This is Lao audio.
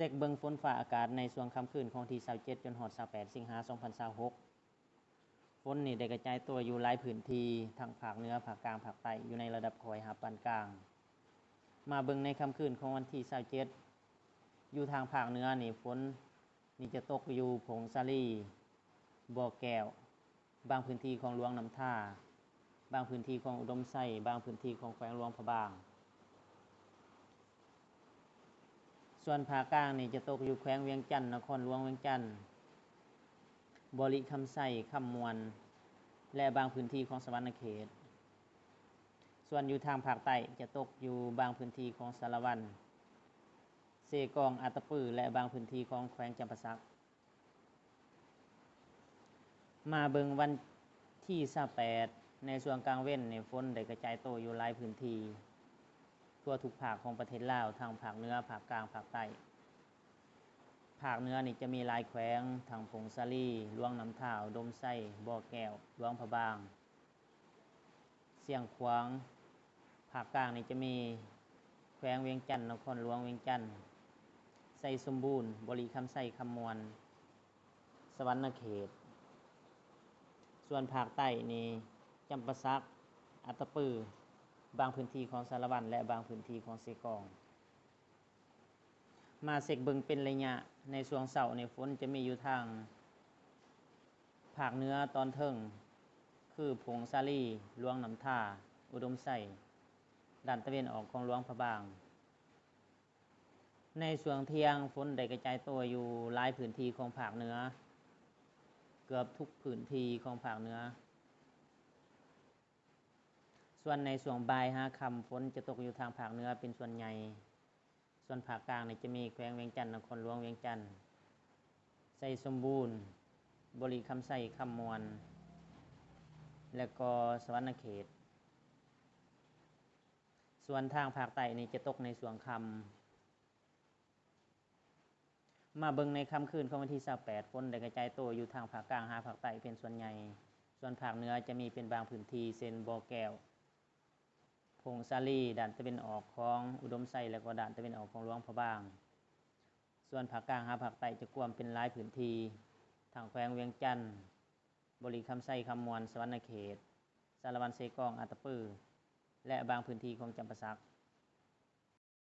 ເຊັກເບິ່ງຝົນຟ້າອາກາດໃນຊ່ວງຄ່ຳຄືນຂອງວັນທີຊາວເຈັດ ຈົນຮອດຊາວແປດ ສິງຫາ ສອງພັນຊາວຫົກ. ຝົນນີ້ໄດ້ກະຈາຍຕົວຢູ່ຫຼາຍພື້ນທີ່ ທັງພາກເໜືອ, ພາກກາງ, ພາກໃຕ້ ຢູ່ໃນລະດັບຄ່ອຍຫາປານກາງ. ມາເບິ່ງໃນຄ່ຳຄືນຂອງວັນທີຊາວເຈັດ ຢູ່ທາງພາກເໜືອນີ້ ຝົນນີ້ຈະຕົກຢູ່ຜົ້ງສາລີ, ບໍ່ແກ້ວ, ບາງພື້ນທີ່ຂອງຫຼວງນ້ຳທາ, ບາງພື້ນທີ່ຂອງອຸດົມໄຊ, ບາງພື້ນທີ່ຂອງແຂວງຫຼວງພະບາງ. ສ່ວນພາກກາງນີ້ຈະຕົກຢູ່ແຂວງວຽງຈັນ, ນະຄອນຫຼວງວຽງຈັນ, ບໍລິຄຳໄຊ, ຄຳມ່ວນ ແລະ ບາງພື້ນທີ່ຂອງສະຫວັນນະເຂດ. ສ່ວນຢູ່ທາງພາກໃຕ້ຈະຕົກຢູ່ບາງພື້ນທີ່ຂອງສາລະວັນ, ເຊກອງ, ອັດຕະປື ແລະ ບາງພື້ນທີ່ຂອງແຂວງຈຳປາສັກ. ມາເບິ່ງວັນທີຊາວແປດ ໃນຊ່ວງກາງເວັນນີ້ ຝົນໄດ້ກະຈາຍໂຕຢູ່ຫຼາຍພື້ນທີ່ ທົ່ວທຸກພາກຂອງປະເທດລາວ, ທັງພາກເໜືອ, ພາກກາງ, ພາກໃຕ້. ພາກເໜືອນີ້ຈະມີຫຼາຍແຂວງ ທັງຜົ້ງສາລີ, ຫຼວງນ້ຳທາ, ອຸດົມໄຊ, ບໍ່ແກ້ວ, ຫຼວງພະບາງ, ຊຽງຂວາງ. ພາກກາງນີ້ຈະມີແຂວງວຽງຈັນ, ນະຄອນຫຼວງວຽງຈັນ, ໄຊສົມບູນ, ບໍລິຄຳໄຊ, ຄຳມ່ວນ, ສະຫວັນນະເຂດ. ສ່ວນພາກໃຕ້ນີ້ ຈຳປາສັກ, ອັດຕະປື, ບາງພື້ນທີ່ຂອງສາລະວັນ ແລະ ບາງພື້ນທີ່ຂອງເຊກອງ. ມາເຊັກເບິ່ງເປັນໄລຍະ ໃນຊ່ວງເຊົ້ານີ້ ຝົນຈະມີຢູ່ທາງພາກເໜືອຕອນເທິງ ຄື ຜົ້ງສາລີ, ຫຼວງນ້ຳທາ, ອຸດົມໄຊ, ດ້ານຕາເວັນອອກຂອງຫຼວງພະບາງ. ໃນຊ່ວງທ່ຽງ ຝົນໄດ້ກະຈາຍຕົວຢູ່ຫຼາຍພື້ນທີ່ຂອງພາກເໜືອ, ເກືອບທຸກພື້ນທີ່ຂອງພາກເໜືອ. ສ່ວນໃນຊ່ວງບ່າຍຫາຄ່ຳ ຝົນຈະຕົກຢູ່ທາງພາກເໜືອເປັນສ່ວນໃຫຍ່. ສ່ວນພາກກາງນີ້ຈະມີແຂວງວຽງຈັນ, ນະຄອນຫຼວງວຽງຈັນ, ໄຊສົມບູນ, ບໍລິຄຳໄຊ, ຄຳມ່ວນ ແລະ ກໍສະຫວັນນະເຂດ. ສ່ວນທາງພາກໃຕ້ນີ້ຈະຕົກໃນຊ່ວງຄ່ຳ. ມາເບິ່ງໃນຄ່ຳຄືນຂອງວັນທີຊາວແປດ ຝົນໄດ້ກະຈາຍໂຕຢູ່ທາງພາກກາງຫາພາກໃຕ້ເປັນສ່ວນໃຫຍ່. ສ່ວນພາກເໜືອຈະມີເປັນບາງພື້ນທີ່ ເຊັ່ນ ບໍ່ແກ້ວ, ຜົ້ງສາລີ, ດ້ານຕາເວັນອອກຂອງອຸດົມໄຊ ແລະ ກໍດ້ານຕາເວັນອອກຂອງຫຼວງພະບາງ. ສ່ວນພາກກາງຫາພາກໃຕ້ຈະກວມເປັນຫຼາຍພື້ນທີ່ ທັງແຂວງວຽງຈັນ, ບໍລິຄຳໄຊ, ຄຳມ່ວນ, ສະຫວັນນະເຂດ, ສາລະວັນ, ເຊກອງ, ອັດຕະປື ແລະ ບາງພື້ນທີ່ຂອງຈຳປາສັກ.